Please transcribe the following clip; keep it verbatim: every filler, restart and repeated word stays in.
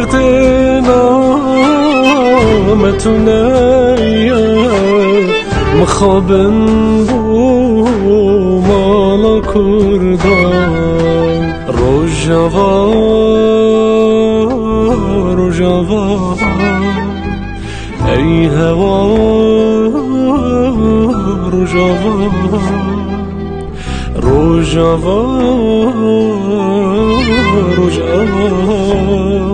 Têna me tune ye, mixabin bû mala Kurdan. Rojava, Rojava, ey hewa, Rojava, Rojava, Rojava.